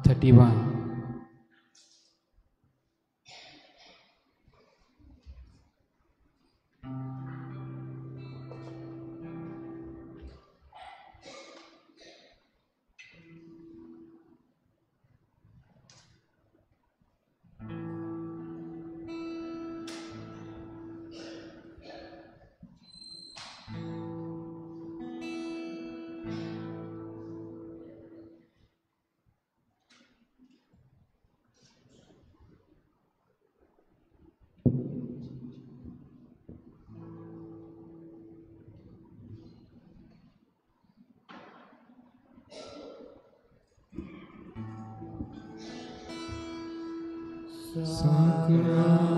31. Sacramenta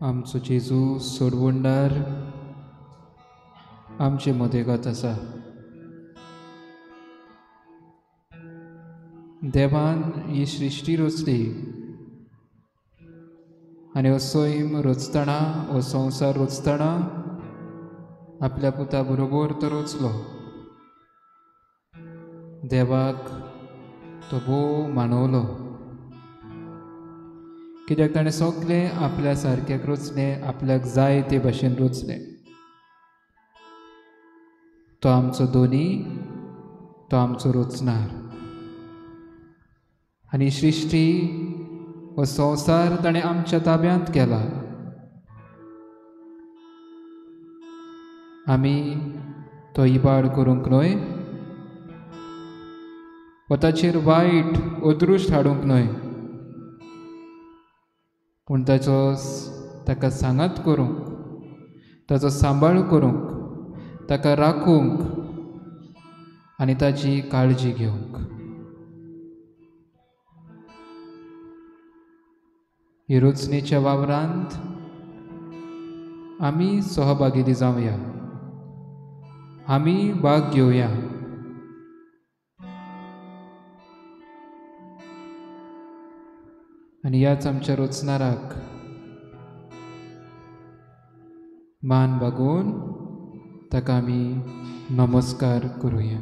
आमचो जेजू सोडवणदार आमचे मदेगत आसा. देवान ही सृश्टी रचली आनी हो सैम रचतना, हो संवसार रचतना आपल्या पुता बरोबर तो रचलो. देवाक तो भोव मानवलो कित्याक ताणें सगळें आपल्या सारक्याक रचलें, आपल्याक जाय ते भाशेन रचलें. तो आमचो दोनी, तो आमचो रचणार आनी सृश्टी हो संवसार ताणें आमच्या ताब्यांत केला. आमी तो इबाड करूंक न्हय वा ताचेर वायट अदृश्ट हाडूंक न्हय, पूण ताचो ताका सांगात करूंक, ताचो सांबाळ करूंक, ताका राखूंक आनी ताची काळजी घेवंक. ही रचनेच्या वावरांत आमी सहभागी जावया, आमी भाग घेवया. आनी ह्याच आमच्या रचणाराक मान बागोवन ताका आमी नमस्कार करुया.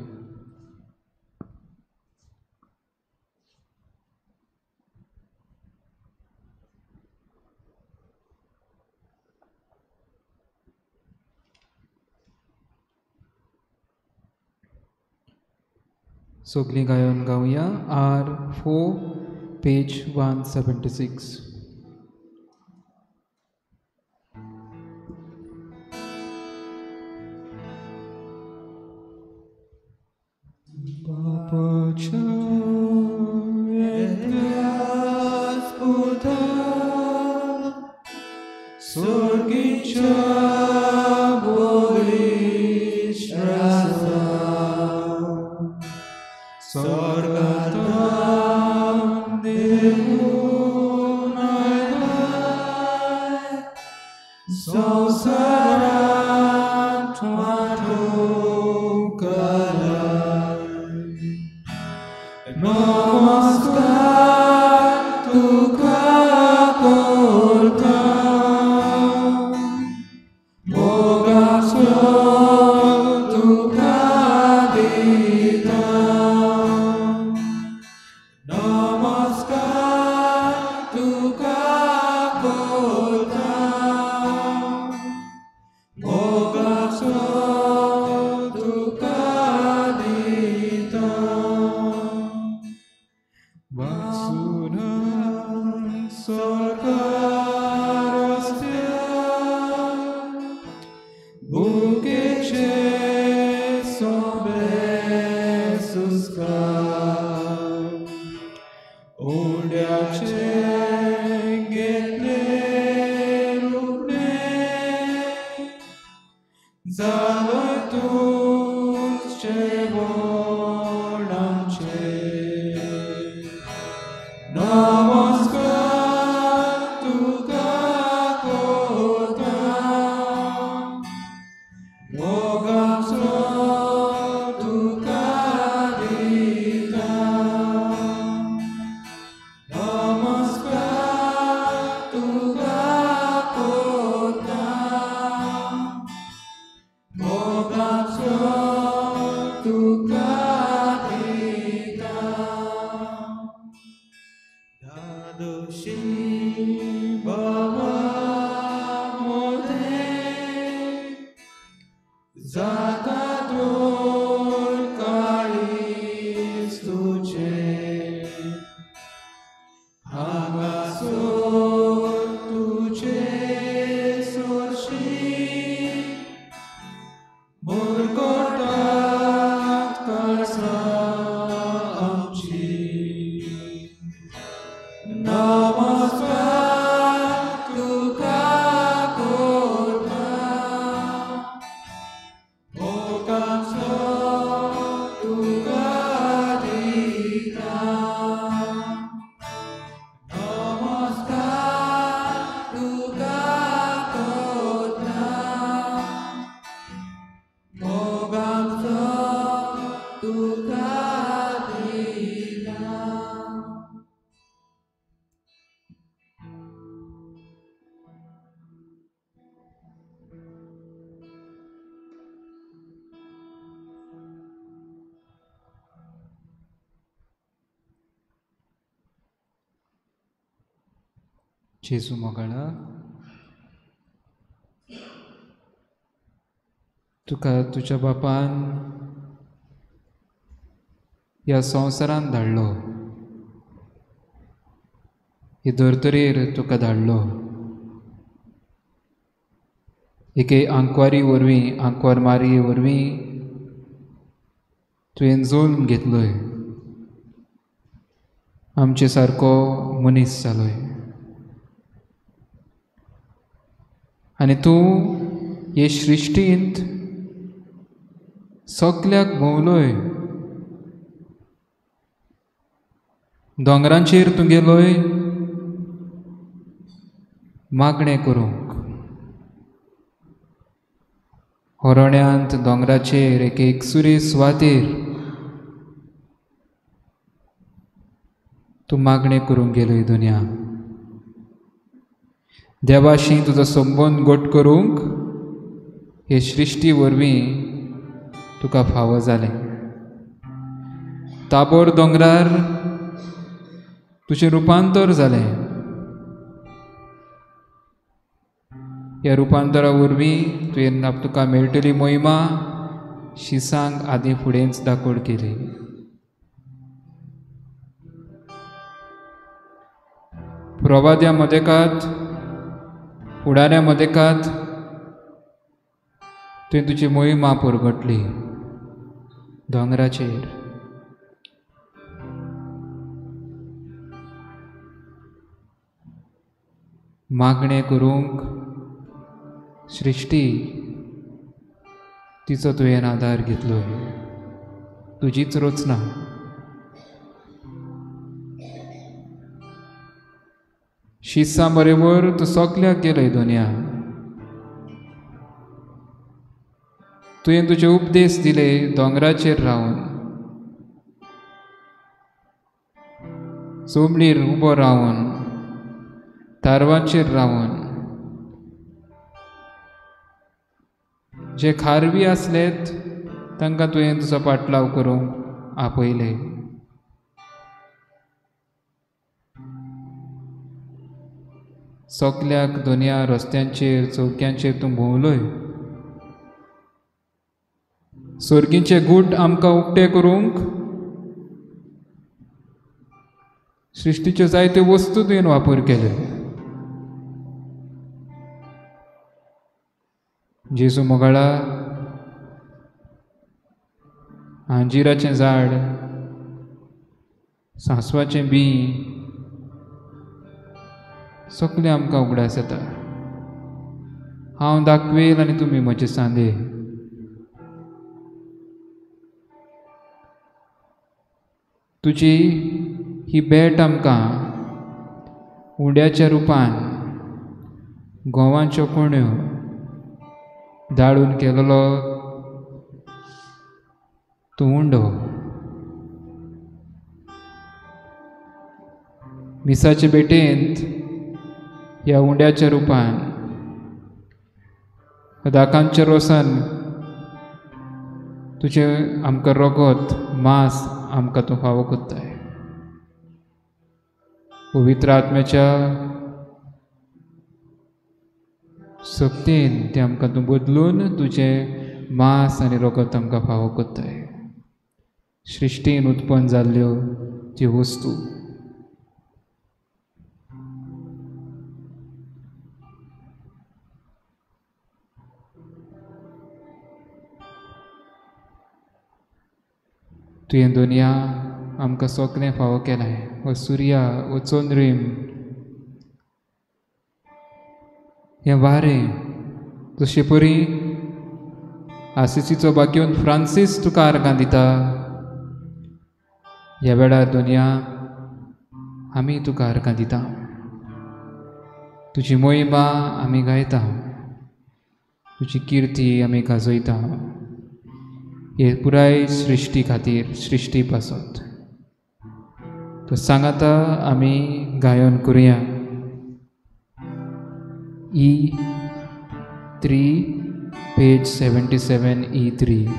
सगळीं गायन गावया. R4 page 176. बापाच्या एकल्याच पुता, स्वर्गीच्या संवसारांत वांटूंक आलाय. नमस्कार तुका करता, मोगाचो तुका दिता. नमस्कार तुका करता, मोगाचो तुका दिता. वासून सरकार रस्त्यार भुकेचे सोंपे सुस्कार, उंड्याचे घेतले रुपणे, जालो तुझे आमचे. नमस्कार तुका करता, मोगाचो तुका दिता. नमस्कार तुका करता, मोगाचो तुका दिता. धादोशी बाबा मोदें जाता दूर काळीज तुजें, हांगासर तुजे सरशी मुरगोटात काळसां आमची. नमस्कार तुका करता, मोगाचो तुका दिता. नमस्कार तुका करता, मोगाचो तुका दिता. जेजू मोगाळा, तुका तुज्या बापान ह्या संवसारांत धाडलो, हे धर्तरेर तुका धाडलो. एके आंकवारी वरवीं, आंकवार मारये वरवीं तुवें जल्म घेतलोय, आमचे सारको मनीस जालोय. आनी तूं हे सृश्टींत सगल्याक भोंवलोय, दोंगरांचेर तूं गेलोय मागणें करूंक, होरण्यांत दोंगराचेर एक एकसुरे सुवातेर तूं मागणें करूंक गेलोय. दुनिया देवाशी तुजो संबंद गोट करूंक हे सृश्टी वरवीं तुका फावो जालें. ताबोर दोंगरार तुजें रुपांतर जालें. ह्या रुपांतरा वरवीं तुवें तुका मेळटली मोहिमा शिसांक आदीं फुडेंच दाखोड केली. प्रवाद्या मदेकात, फुडाऱ्या मदेकात तुवें तुजी मोहिमा परगटली दोंगराचेर. मागणें करूंक सृश्टी तिचो तुवें आदार घेतलो, तुजीच रचना. शिसां बरोबर तूं सगल्याक गेलय दुनिया. तुवें तुजे उपदेश दिले दोंगराचेर रावन, सोमणीर उबो रावन, तारवांचेर रावन. जे खारवी आसलेत तांकां तुवें तुजो पाटलाव करूंक आपयले. सोकल्याक दोनया रस्त्यांचेर चौक्यांचेर तूं भोंवलोय. सोर्गींचे गूट आमकां उक्ते करूंक सृश्टीच्यो जायत्यो वस्तू तुवें वापर केल्यो. जेजू मोगाळा, आंजिराचें झाड, सांसवाचें बीं सगळें आमकां उगडास येता. हांव दाखवेल आनी तुमी म्हजे सांदे. तुजी ही भेट आमकां उंड्याच्या रुपान गोवांच्यो कोण्यो दाळून केलेलो तूं उंडो. मिसाचे भेटेंत ह्या उंड्याच्या रुपान दाकांच्या रोसान तुजें आमकां रगत मांस आमकां तूं फावो कोत्ताय. पवित्र आत्म्याच्या शक्तीन तें आमकां तूं बदलून तुजें मांस आनी रगत आमकां फावो कोत्ताय. सृश्टीन उत्पन्न जाल्ल्यो त्यो वस्तू तुवें दुनिया आमकां सगळें फावो केलें. हो सुर्या, हो चंद्रीम, हें वारें, जशे परी आसिसीचो भाग्यवंत फ्रांसीस तुका आर्गां दिता, ह्या वेळार दुनिया आमी तुका आर्गां दिता. तुजी मोहिमा आमी गायता, तुजी किर्ती आमी गाजयता. हे पुराय सृश्टी खातीर, सृश्टी पासत तो सांगाता आमी गायन करुया. E3 page 77 E3.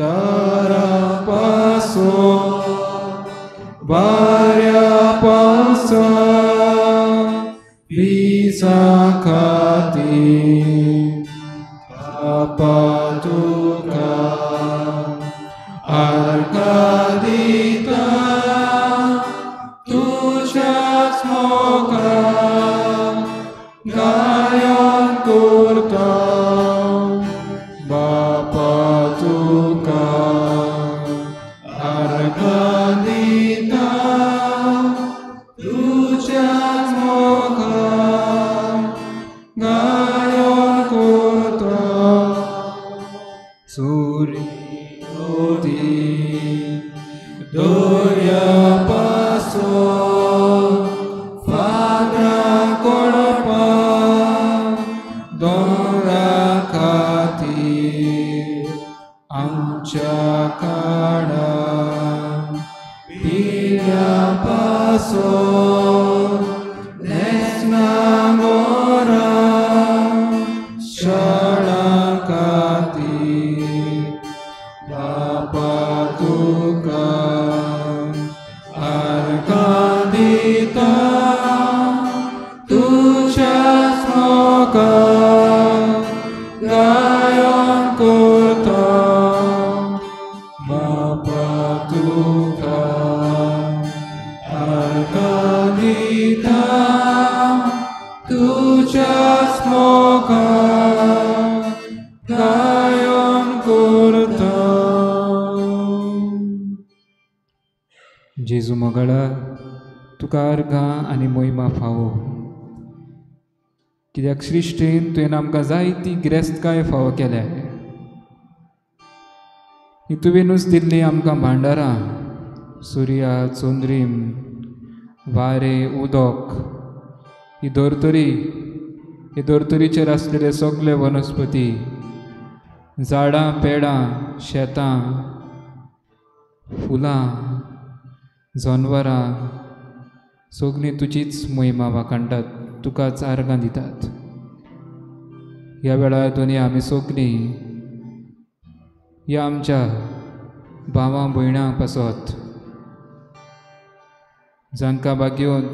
Tara. खातीर बापा तुका आर्गां दिता तुज्याच मोगान गायन करता बापा तुका आर्गां दिता तुज्याच मोगान गायन करता सूर्य दर्या पासून फातरा कोडपा दोंगरा खातीर आमच्या काळान पिल्या पासून न्हेसना गोरा शाळा खातीर बापा तुका आर्गां दिता तुज्याच मोगान गायन करता बापा तुका आर्गां दिता तुज्याच मोगान गायन करता. जेजू मोगाळा तुका आर्गां आनी मोहिमा फावो कित्याक सृश्टीन तुवें आमकां जायती गिरेस्तकाय फावो केल्या. ही तुवेनूच दिल्ली आमकां भांडारां सुर्या चंद्रीम वारें उदक ही धर्तरी ही धर्तरीचेर आसलेले सगळे वनस्पती झाडां पेडां शेतां फुलां जनवरां सगळीं तुजीच मोहिमा वाखाणटात तुकाच आर्गां दितात. ह्या वेळार दोनी आमी सगळीं ह्या आमच्या भावां भयणां पासत जांकां भाग्योत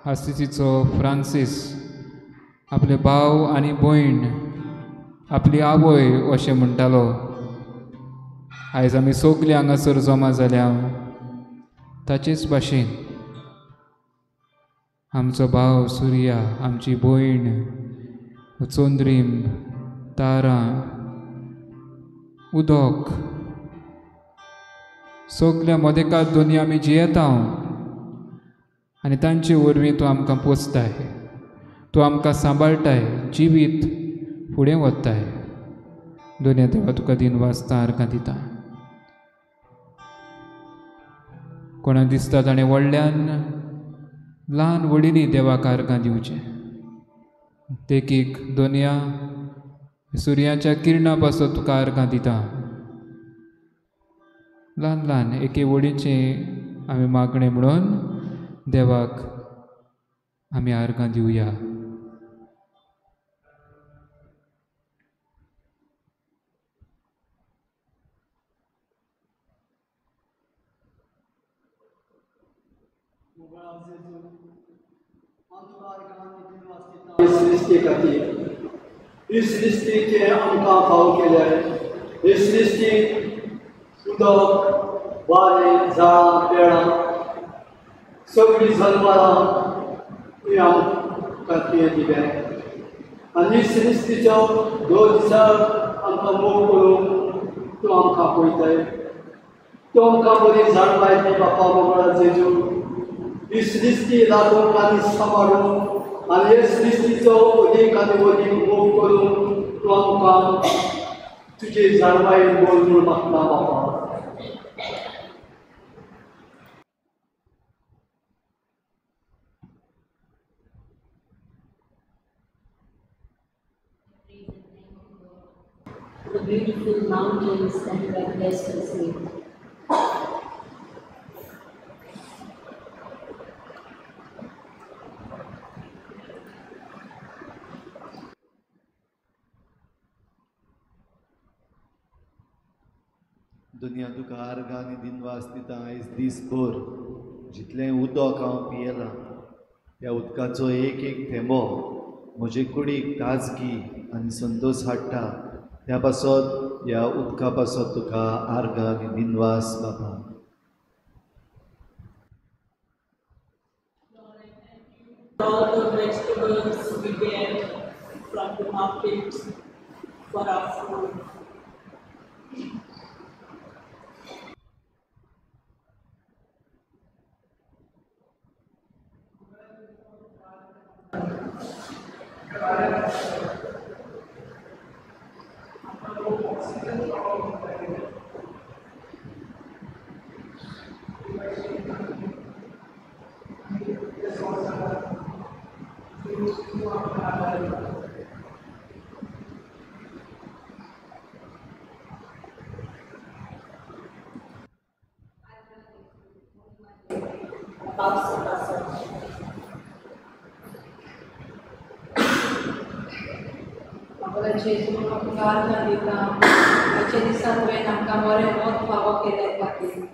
आसिसीचो फ्रांसीस आपले भाव आनी भयण आपली आवय अशें म्हणटालो. आयज आमी सगळीं हांगासर जमा जाल्या ताचेच भाशेन आमचो भाव सुर्या आमची भयण चंद्रीम तारां उदक सगल्या मदेकात दोनी आमी जियेता आनी तांचे वरवीं तूं आमकां पोसताय तूं आमकां सांबाळटाय जिवीत फुडें वताय. दोनया देवा तुका दिन वाचता आर्गां दिता. कोणाक दिसता ताणें व्हडल्यान ल्हान वडिनी देवाक आर्गां दिवचें देखीक दोनया सुर्याच्या किरणां पासून तुका आर्गां दिता. ल्हान ल्हान एके वडीचें आमी मागणें म्हणून देवाक आमी आर्गां दिवया. सृश्टी खातीर ही सृश्टीचे आमकां फाव केल्या. ही सृश्टी उदक वारें झाडां पेडां सगळीं जनावरां तुवें आमकां तुवें दिल्या आनी सृश्टीचो दर दिसा आमकां मोग करून तूं आमकां पळयताय. तूं आमकां बरी झाड लायती बापा मोगळा जेजू. ही सृश्टी राखूंक आनी सांबाळूंक आनी हे सृश्टीचो अदीक आनी अदीक मोग करून तूं आमकां तुजी जाणवाय बोल म्हूण मागता बापा. The beautiful mountains that you have blessed us with. दुनिया तुका आर्गां आनी दिनवास दिता. आयज दीसभर जितलें उदक हांव पियेलां त्या उदकाचो एक एक थेंबो म्हजे कुडीक ताजगी आनी संतोश हाडटा त्या पासत ह्या उदका पासत तुका आर्गां आनी दिनवास बाबा. All the vegetables we get from the market for our food. आयच्या दिसा तुवें आमकां बरें वत फावो केलें खातीर.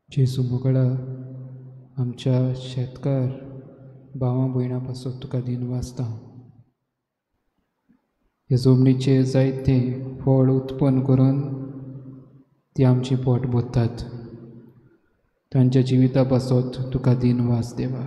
जेजू मोगळा आमच्या शेतकार भावां भयणां पासत तुका दिनवासता. हे जमनीचेर जायते फळ उत्पन्न करून ती आमची पोट भरतात. तांच्या जिविता पासत तुका दिनवास देवा.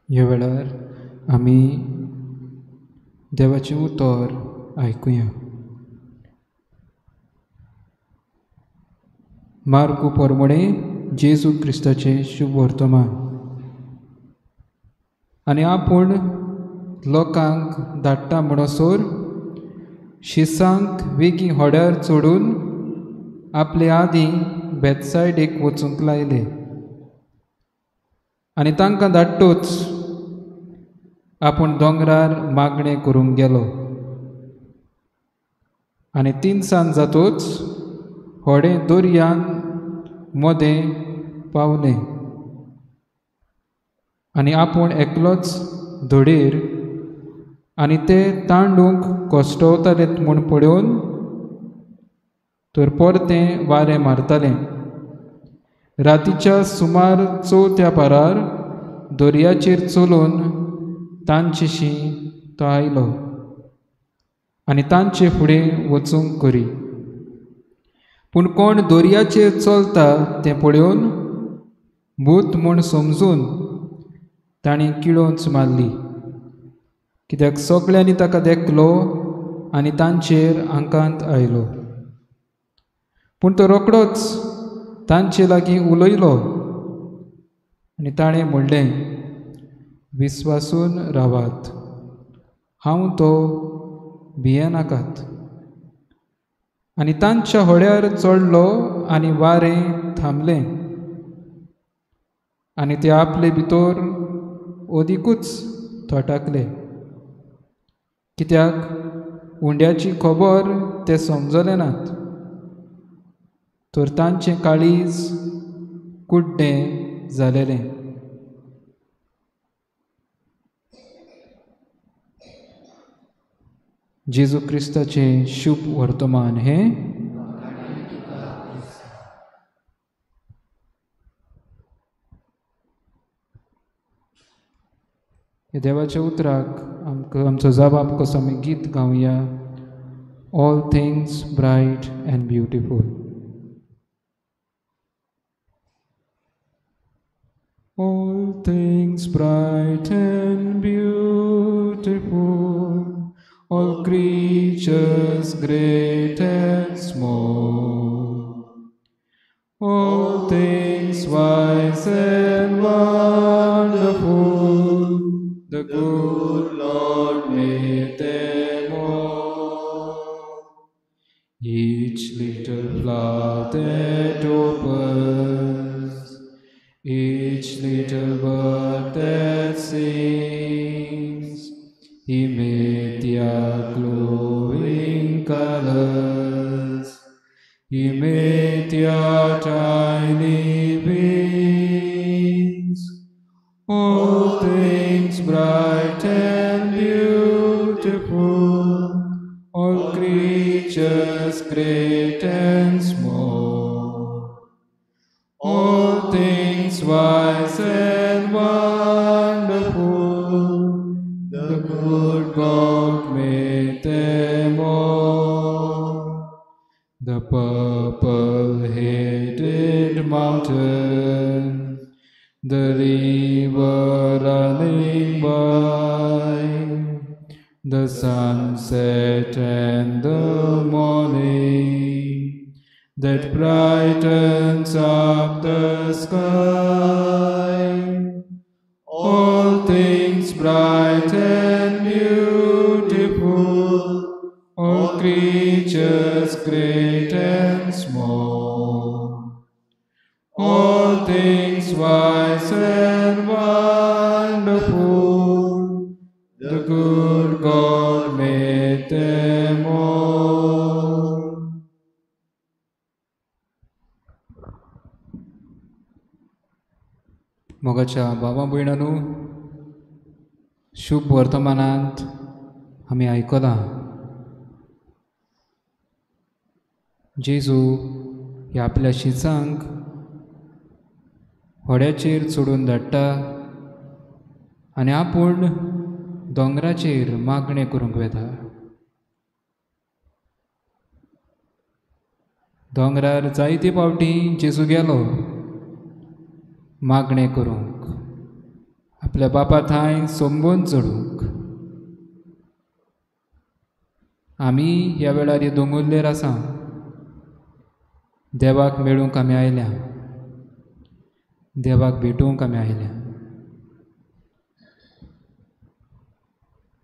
ह्या वेळार आमी देवाचें उतर आयकुया. मार्कू प्रमाणें जेजू क्रिस्ताचें शुभ वर्तमान. आनी आपूण लोकांक धाडटा म्हणसर शिसांक वेगीं होड्यार चडून आपले आदीं बेतसायडीक वचूंक लायले आनी तांकां धाडटूच आपूण दोंगरार मागणें करूंक गेलो. आनी तिनसांज जातूच होडें दर्यान मदें पावलें आनी आपूण एकलोच धडेर आनी ते तांडूंक कश्टवताले म्हूण पळोवन तर परतें वारें मारतालें. रातीच्या सुमार चवथ्या पारार दर्याचेर चलून तांचेशी तो आयलो आनी तांचे फुडें वचूंक करी. पूण कोण दोरयाचेर चलता तें पळोवन भूत म्हूण समजून तांणी किळोंच मारली, कित्याक सगळ्यांनी ताका देखलो आनी तांचेर आंकांत आयलो. पूण तो रोखडोच तांचे लागीं उलयलो आनी ताणें म्हणलें, विस्वासून रावात, हांव तो, भियेनाकात. आनी तांच्या होड्यार चडलो आनी वारें थांबलें आनी ते आपले भितर अदिकूच थटाकले, कित्याक उंड्याची खबर ते समजले नात, तर तांचें काळीज कुड्डें जालेलें. जेजू क्रिस्ताचें शुभ वर्तमान हें. देवाच्या उतराक आमकां आमचो जबाब कसो आमी गीत गावया, all things bright and beautiful. All things bright and beautiful, all creatures great and small, all things wise and wonderful, the good Lord made them all. Each little flower that opens, each little bird that sings, He made their glowing colors, He made their tiny wings. All things bright and beautiful, all creatures great and small, all things wise and wonderful, the good God made them all. The purple-headed mountain, the river running by, the sunset and the morning that brightens up the sky. All things bright and beautiful, all creatures great and small, all things wise and wonderful, the good God made them all. मोगाच्या बाबा भयणांनो, शुभ वर्तमानांत आमी आयकलां जेजू ह्या आपल्या शिसांक होड्याचेर चडून धाडटा आनी आपूण दोंगराचेर मागणें करूंक वेता. दोंगरार जायते फावटी जेजू गेलो मागणें करूंक, आपल्या बापा थंय संबंद जोडूंक. आमी ह्या वेळार हे दोंगुल्लेर आसा, देवाक मेळूंक आमी आयल्या, देवाक भेटूंक आमी आयल्या.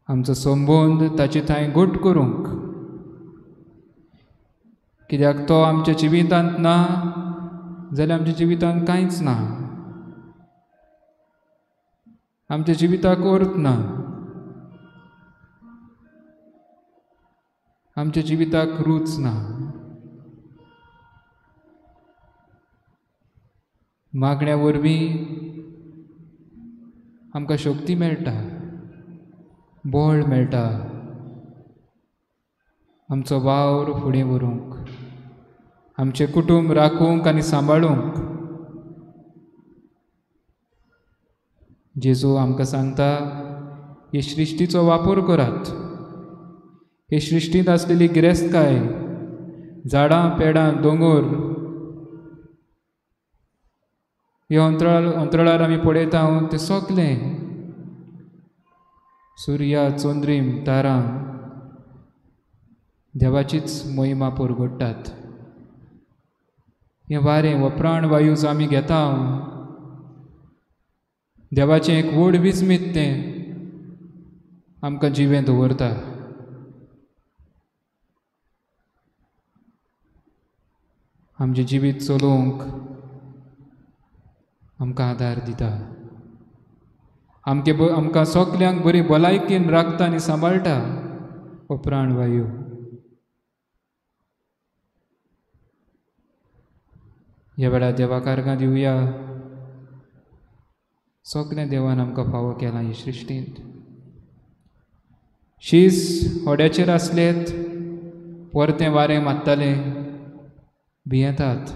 आमचो संबंद ताचे थंय घट करूंक, कित्याक तो आमच्या जिवितांत ना जाल्यार आमच्या जिवितांत कांयच ना, आमच्या जिविताक अर्थ ना, आमच्या जिविताक रूच ना. मागण्या वरवीं आमकां शक्ती मेळटा, बळ मेळटा आमचो वावर फुडें व्हरूंक, आमचें कुटुंब राखूंक आनी सांबाळूंक. जेजू आमकां सांगता, हे सृश्टीचो वापर करात, हे सृश्टींत आसलेली गिरेस्तकाय झाडां पेडां दोंगोर हे अंतराळार आमी पळयता तें सगलें सुर्या चंद्रीम तारां देवाचीच महिमा परगट्टात. हें वारें हो प्राणवायू जो आमी घेता देवाचें एक व्हड विस्मीत तें आमकां जिवें दवरता. आमचें जिवीत चलोवंक आमकां आदार दिता. आमकां सगल्यांक बरी भलायकेन राखता आनी सांबाळटा हो प्राणवायू. ह्या वेळार देवाक आर्गां दिवया. सगळें देवान आमकां फावो केलां हे सृश्टींत. शीस होड्याचेर आसलेत परतें वारें मारतालें भियेतात.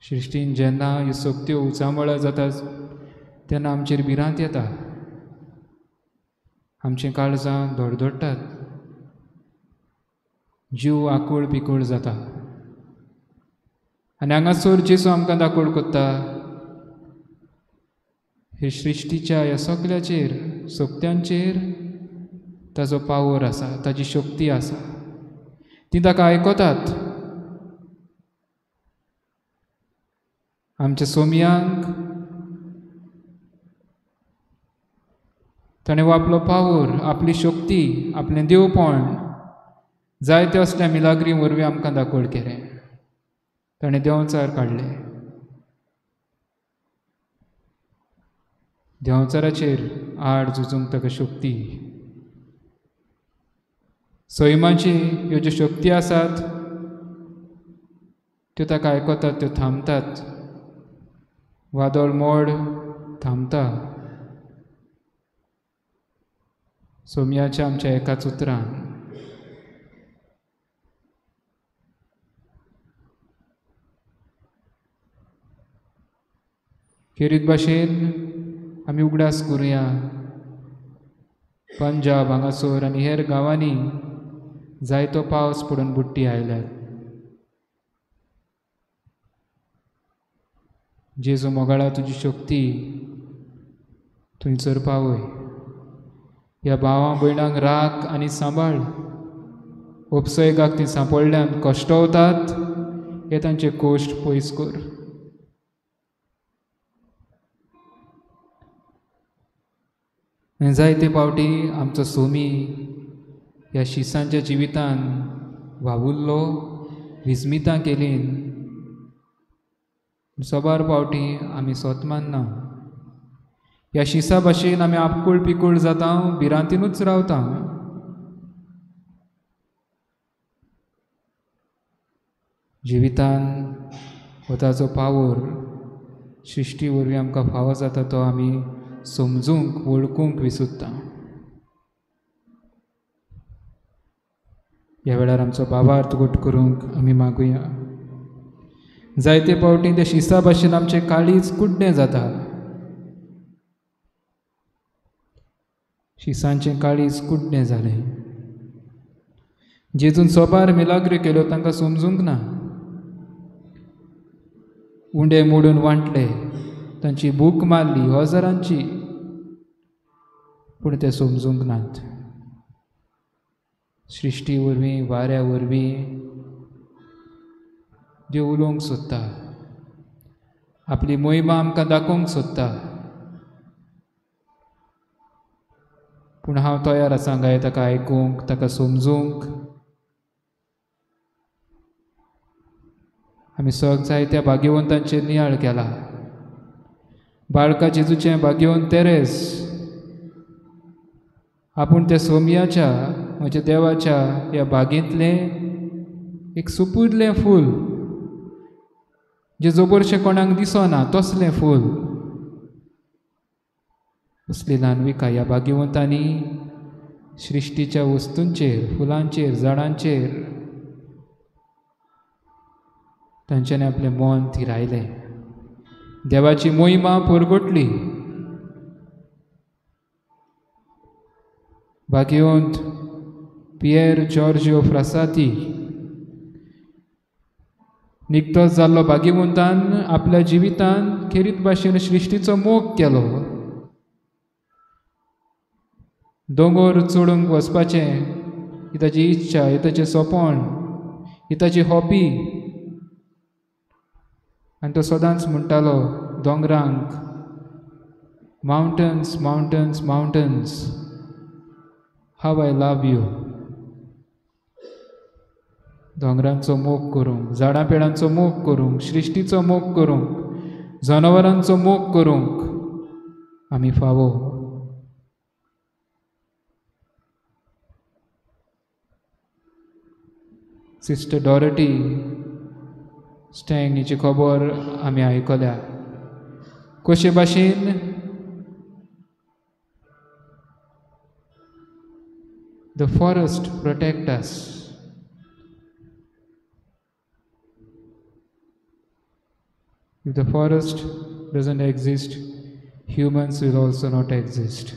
सृश्टीन जेन्ना ह्यो सक्त्यो उचांबळां जातात तेन्ना आमचेर भिरांत येता. आमचीं काळजां धडधडटात. जीव आकूळ पिकूळ जाता. आनी हांगासर जेजू आमकां दाखोवंक कोत्ता हे सृश्टीच्या ह्या सगल्याचेर सक्त्यांचेर ताजो पावर आसा, ताजी शक्ती आसा. ती ताका आयकतात. आमच्या सोमयांक ताणें आपलो पावर, आपली शक्ती, आपलें देवपण जायते असल्या मिलाग्री वरवीं आमकां दाखोवंक केलें. ताणें देंवचार काडले. देंवचाराचेर आड झुजूंक ताका शक्ती. सैमाची ह्यो ज्यो शक्ती आसात त्यो ताका आयकतात, त्यो थांबतात. वादळ मोड थांबता सोमयाच्या आमच्या एकाच उतरान. खेरीत भाशेन आमी उगडास करुया पंजाब हांगासर आनी हेर गांवांनी जायतो पावस पडून बुडटी आयल्यात. जेजू मोगाळा तुजी शक्ती थंयसर पावय. ह्या भावां भयणांक राख आनी सांबाळ. उपसयगाक ती सांपडल्यान कश्टवतात हे तांचे कोश्ट पयस कर. आनी जायते फावटी आमचो सोमी ह्या शिसांच्या जिवितान वावुरलो, विस्मितां केलीं. सोबार फावटी आमी सोत मानना. ह्या शिसा भाशेन आमी आकुळ पिकूळ जाता, भिरांतीनूच रावता. जिवितान हो ताजो पावर सृश्टी वरवीं आमकां फावो जाता तो आमी समजूंक वळखूंक विसरता. ह्या वेळार आमचो भावार्थ घट करूंक आमी मागुया. जायते फावटी ते शिसा भाशेन आमचें काळीज कुड्डें जाता. शिसांचें काळीज कुड्डें जालें. जेजून सोबार मिलाग्री केल्यो तांकां समजूंक ना. उंडे मोडून वांटले, तांची भूक मारली हजारांची, पूण ते समजूंक नात. सृश्टी वरवीं वाऱ्या वरवीं देव उलोवंक सोदता, आपली मोहिमा आमकां दाखोवंक सोदता. पूण हांव तयार आसा काय ताका आयकूंक, ताका समजूंक? आमी सग जायत्या भाग्यवंतांचेर नियाळ केला. बाळका जेजूचें भाग्यवंत तेरेस आपूण त्या सोमयाच्या म्हज्या देवाच्या ह्या बागेंतलें एक सुपुरलें फूल, जें जबरशें कोणाक दिसना तसलें फूल, असली ल्हानविका ह्या भाग्यवंतांनी सृश्टीच्या वस्तूंचेर, फुलांचेर, झाडांचेर तांच्यांनी आपलें मन थिरायलें. देवाची मोहिमा परगटली. भाग्यवंत पियर जॉर्जियो फ्रासाती निकतोच जाल्लो भागीवंतान आपल्या जिवितान खेरीत भाशेन सृश्टीचो मोग केलो. दोंगोर चडूंक वचपाचें ही ताची इच्छा, ही ताचें सोंपण, ही ताची हॉबी. आनी तो सदांच म्हणटालो दोंगरांक, mountains mountains mountains how I love you. दोंगरांचो मोग करूंक, झाडां पेडांचो मोग करूंक, सृश्टीचो मोग करूंक, जनावरांचो मोग करूंक आमी फावो. सिस्टर डॉरटी स्टँग हिची खबर आमी आयकल्या. कशे भाशेन the forest protect us. If the forest doesn't exist, humans will also not exist.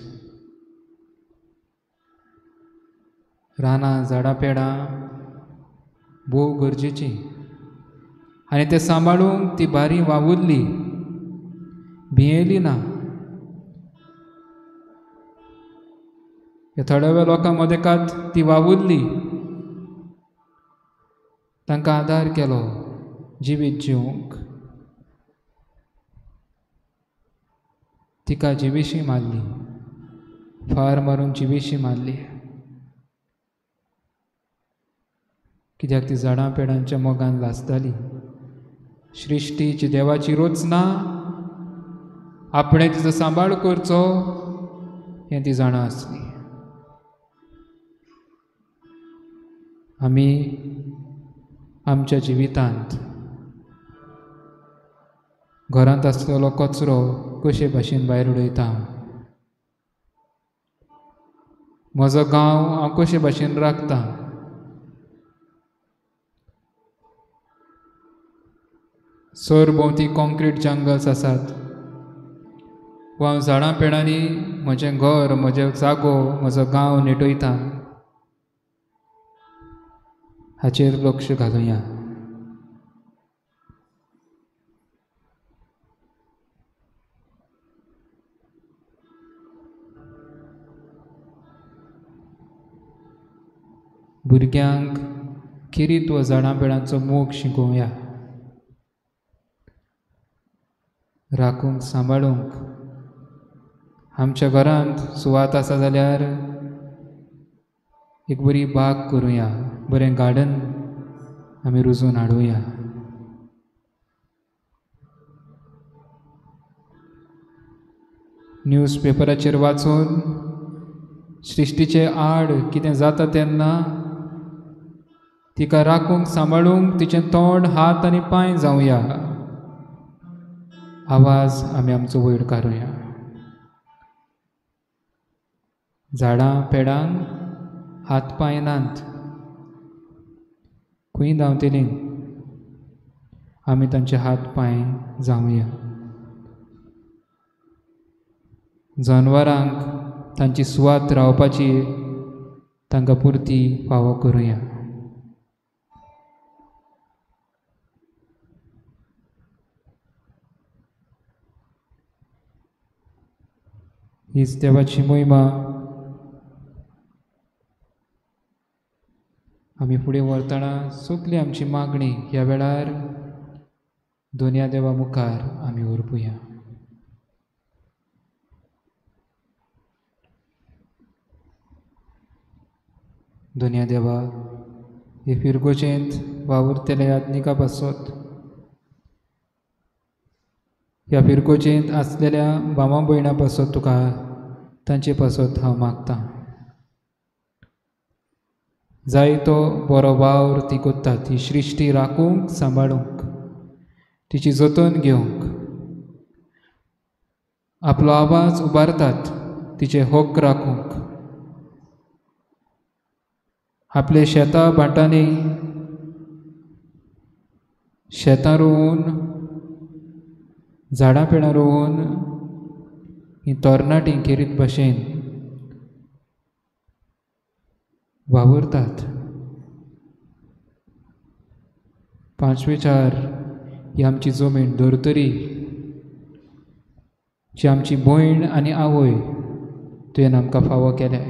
रानां झाडां पेडां भोव गरजेचीं आनी तें सांबाळूंक ती बारी वावुरली, भियेली ना. ह्या थळाव्या लोकां मदेकात ती वावुरली, तांकां आदार केलो जिवीत जिवंक. तिका जिवेशी मारली, फार मारून जिवेशी मारली. कित्याक ती झाडां पेडांच्या मोगान लासताली. सृश्टीची देवाची रचना, आपणें तिचो सांबाळ करचो हें ती जाणा आसली. आमी आमच्या जिवितांत घरांत आसलेलो कचरो कशे भाशेन भायर उडयता, म्हजो गांव हांव कशे भाशेन राखता, सरभोंवती कॉन्क्रीट जंगल्स आसात वा हांव झाडां पेडांनी म्हजें घर, म्हजें जागो, म्हजो गांव नेटयता, हाचेर लक्ष घालुया. भुरग्यांक खेरीत व झाडां पेडांचो मोग शिकोवया, राखूंक सांबाळूंक. आमच्या घरांत सुवात आसा जाल्यार एक बरी बाग करुया, बरें गार्डन आमी रुजोवन हाडुया. न्यूज पेपराचेर वाचून सृश्टीचे आड कितें जाता तेन्ना तिका राखूंक सांबाळूंक तिचें तोंड, हात आनी पांय जावया. आवाज आमी आमचो वयर काडुया. झाडां पेडांक हात पांय नात, खंय धांवतलीं, आमी तांचे हात पांय जावया. जनावरांक तांची सुवात रावपाची तांकां पुरती फावो करुया. हीच देवाची मोहिमा आमी फुडें व्हरतना सगली आमची मागणी ह्या वेळार दोनया देवा मुखार आमी व्हरपुया. दोनया देवा, हे फिरगोजेंत वावुरतल्या याज्ञिका पासत, ह्या फिरगोजेंत आसलेल्या भावा भयणां पासत तुका तांचे पासत हांव मागतां. जायतो बरो वावर ती करता, ती सृश्टी राखूंक सांबाळूंक, तिची जतन घेवंक आपलो आवाज उबारतात, तिचे हक राखूंक. आपले शेतां भाटांनी शेतां रोवन, झाडां पेडां रोवन ही तरणाटी खेरीत भाशेन वावुरतात. पांचवेचार ही आमची जमीन धर्तरी जी आमची भयण आनी आवय तुवें आमकां फावो केल्या,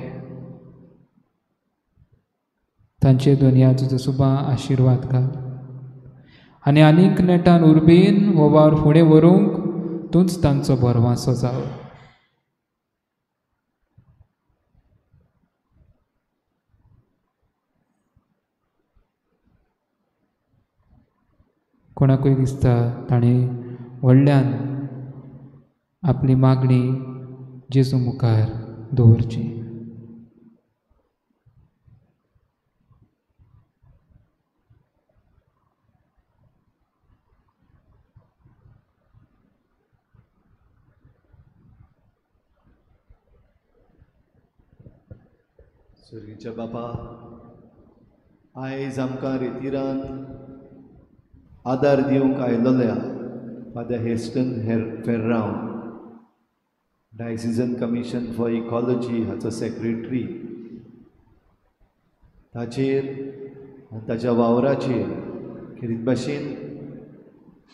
तांचे दुनिया तुजो सुबा आशिर्वाद घाल आनी आनीक नेटान उर्बेन हो वावर फुडें व्हरूंक तूंच तांचो भरवासो जाव. कोणाकूय दिसता ताणें व्हडल्यान आपली मागणी जेजू मुखार दवरची. सर्गीच्या बापा, आयज आमकां रेतिरान आदार दिवंक आयलोल्या Father Heston Ferrao, diocesan commission for ecology हाचो सेक्रेटरी, ताचेर आनी ताच्या वावराचेर खेरीत भाशेन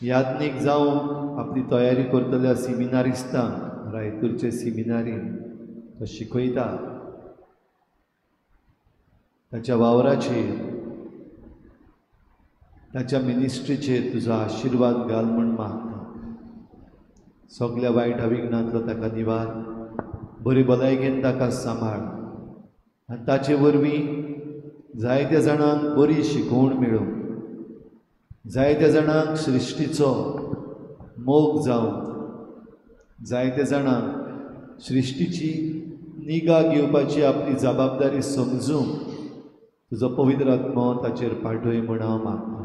याज्ञीक जावंक आपली तयारी करतल्या सिमिनारिस्तांक रायतूरचे सिमिनारीन तो शिकयता, ताच्या वावराचेर ताच्या मिनिस्ट्रीचेर तुजो आशिर्वाद घाल म्हूण मागता. सगल्या वायट अविघ्नांतलो ताका निवार, बरी भलायकेन ताका सांबाळ आनी ताचे वरवीं जायत्या जाणांक बरी शिकवण मेळूं, जायत्या जाणांक सृश्टीचो मोग जावं, जायत्या जाणांक सृश्टीची निगा घेवपाची आपली जबाबदारी समजूंक तुजो पवित्र आत्मो ताचेर पाठय म्हूण हांव मागता.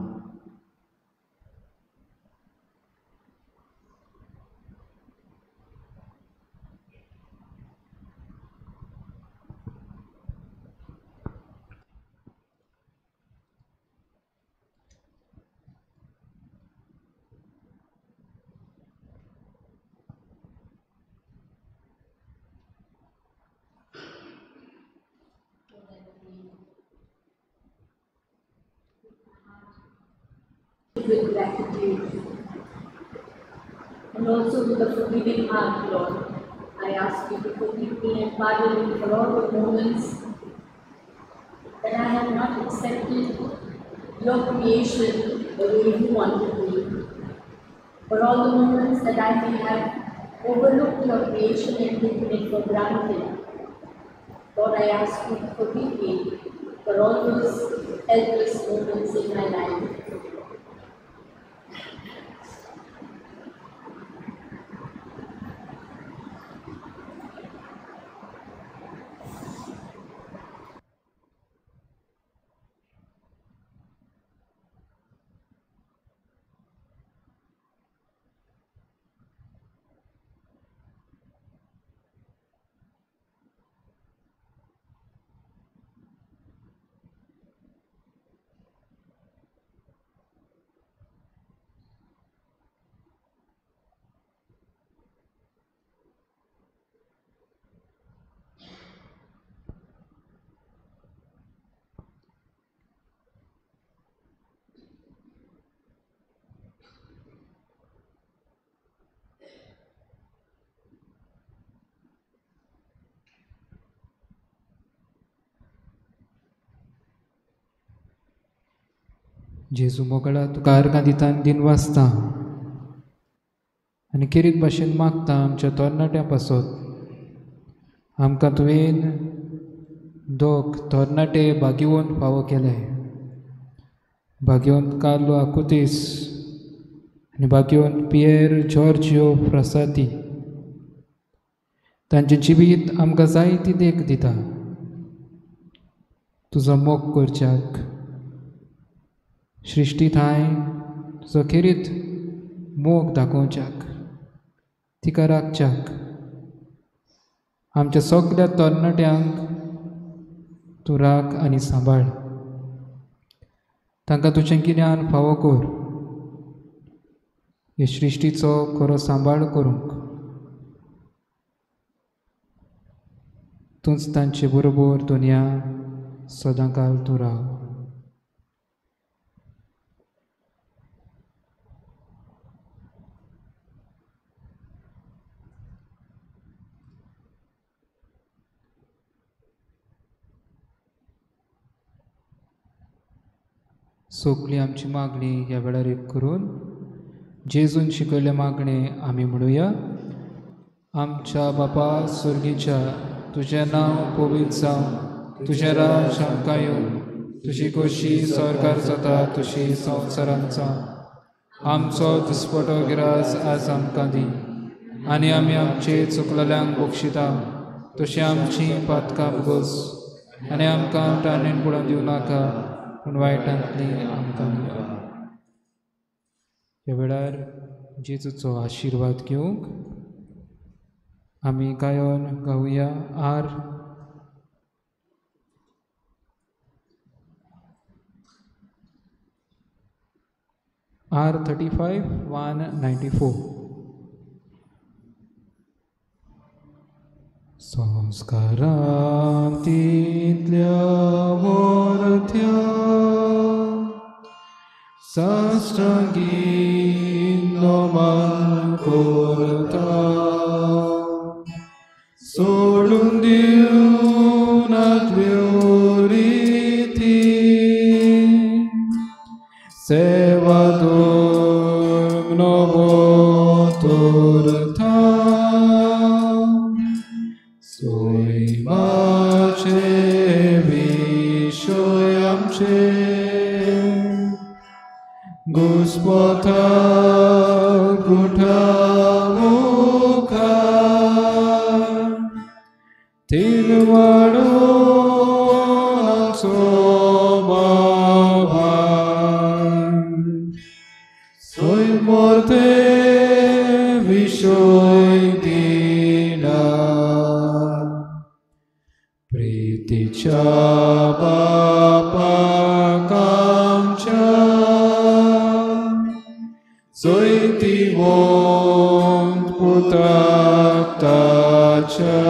With gratitude and also with a forgiving heart, Lord, I ask you to forgive me and pardon me for all the moments that I have not accepted your creation the way you wanted me, for all the moments that I may have overlooked your creation and taken it for granted. Lord, I ask you to forgive me for all those helpless moments in my life. जेजू मोगळा तुका आर्गां दिता आनी दिन वाचता आनी खेरीत भाशेन मागता आमच्या तरणाट्यां पासत. आमकां तुवें दोग तरणाटे भाग्यवंत फावो केले, भाग्यवंत कार्लो आकुतीस आनी भाग्यवंत पियर जॉर्जियो फ्रासाती. तांचें जिवीत आमकां जायती देख दिता तुजो मोग करच्याक, सृश्टी थांय तुजो खेरीत मोग दाखोवच्याक, तिका राखच्याक. आमच्या सगल्या तरणाट्यांक तूं राख आनी सांबाळ, तांकां तुजें गिन्यान फावो कर, हे सृश्टीचो खरो सांबाळ करूंक तूंच तांचे बरोबर दुनिया सदांकाल तूं राव. सगळी आमची मागणी ह्या वेळार एक करून जेजून शिकयल्ले मागणे आमी म्हणुया. आमच्या बापा स्वर्गीच्या, तुजें नांव पवित्र जावं, तुजें राज आमकां येवं, तुजी खोशी सरकार जाता तशी संवसारांत जावं. आमचो दिसपटो गिरास आज आमकां दी आनी आमी आमचे चुकलेल्यांक बक्षिता तशी आमची पातकां भोगस आनी आमकां ताणें पडोवन दिवं नाका पूण वायटांतली आमकां दिया. ह्या वेळार जेजूचो आशिर्वाद घेवंक आमी गायन गावया. R R 35 194. संस्कारांतल्या वरत्या साष्टांगी नमन करता, सोडून दिवनातल्यो रिती, सेवा धर्म नवो तरता, सैमाचे विशय आमचे घुस्पता गुठा मुखार, तिनवाडो आमचो बाबा, सैमोर्ते विशय दिना, प्रीतीच्या बापाक आमच्या जैतिवंत पुताक ताच्या,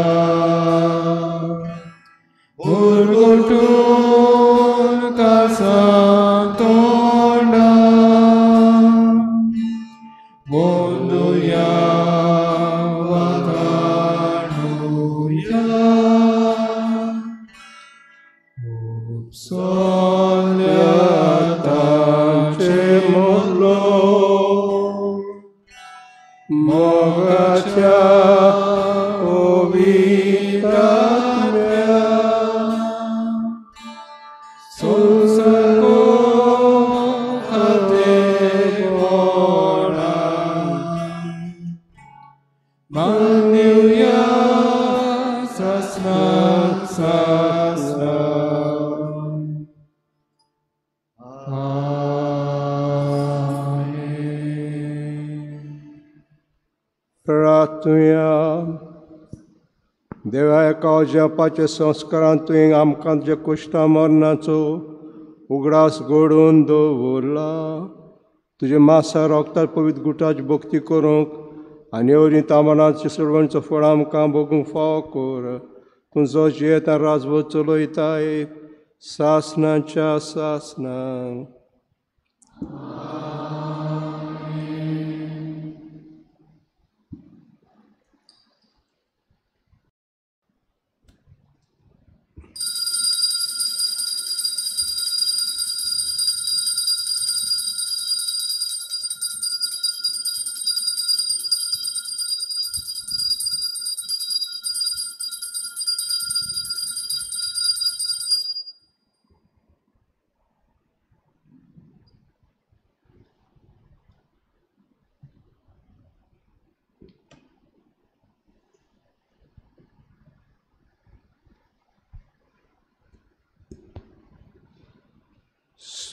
उरगुटून कासां तोंडा गोंदुया वाखाणुया, उपसल्या ताचे मोलो मोगाच्या पवित्र आत्म्या संसर्गो खातेपणा मान्युया सासनाक सासना. प्रार्थुया. देवा एका अजापाच्या संस्कारान तुवें आमकां तुज्या कुश्टा मरणाचो उगडास घडोवन दवरला. तुज्या मासा रोगतार पवित्र गुटाची भक्ती करूंक आनी वरी तामणाची सोडवणचो फळ आमकां भोगूंक फावो कर. तूं जो जियेता राजवट चलयताय सासनाच्या सासनाक.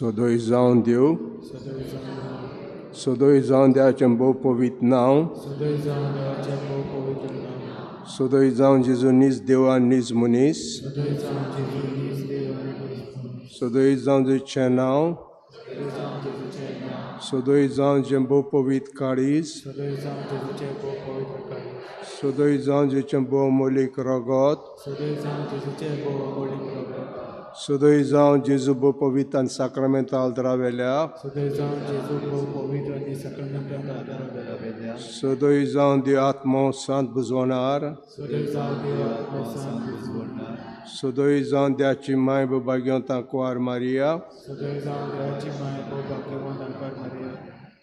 सदोय जावन देव, सदोय जावन देवाचें भोव पवित्र नांव, सदोय जावन जेजू नीज देव आनी नीज मनीस, सदोय जावन जेजूचें नांव, सदोय जावन जें भोव पवित्र काळीज, सदोय जावन जेचें भोव मोलीक रगत, सदय जावं जेजू भोव पवित्र आनी साक्रामेंता आल्तरावेल्या, सदय जावं जेजू भोव पवित्र आनी साक्रामेंता आल्तरावेल्या, सदय जावं देव आत्मो सांत बुजवणार, सदय जावं देव आत्मो सांत बुजवणार, सदय जावं द्याची माय भोव भाग्यवंत आंकवार मारिया, सदय जावं देवाची माय भोव भाग्यवंत आंकवार मारिया,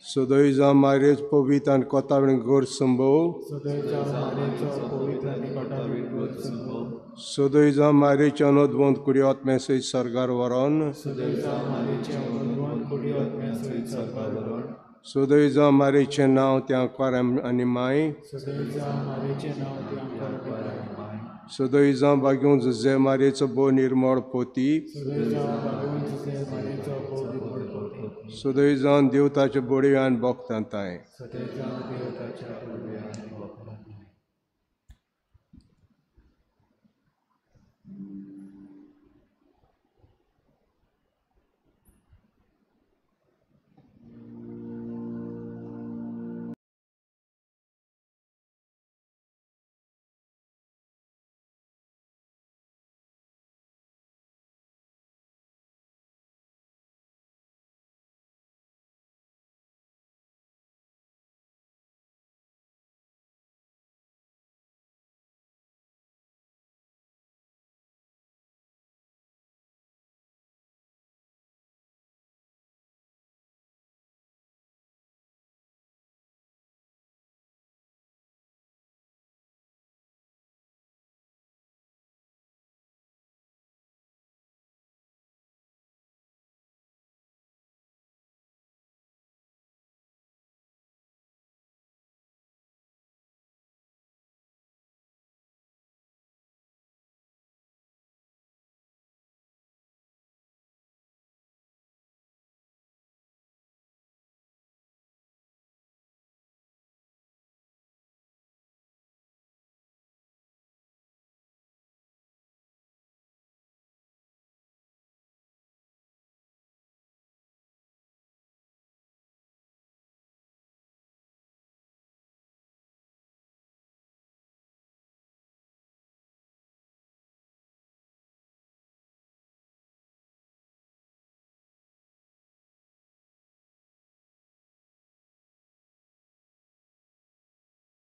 सदय जावं मारयेचो पवित्र आनी कोतावीण गोर संभव, सदय जावं मारयेचो पवित्र आनी कोतावीण गोर संभव, सदय जावं मारयेचे अनोदवंत कुडी आत्म्या सयत सर्गार व्हरोन, सदय जावं मारयेचे अनोदवंत कुडी आत्म्या सयत सर्गार व्हरोन, सदय जावं मारयेचें नांव त्या आंकवार आनी माय, सदय जावं मारयेचें नांव त्या आंकवार आनी माय, सदय जावं भाग्यवंत जुझे मारयेचो भोव निर्मळ पोती, सदय जावं भाग्यवंत जुझे मारयेचो भोव निर्मळ पोती, सदय जावं देव ताच्या बडव्यान भोगतां ताय, सदय जावं देव ताच्या बडव्यान।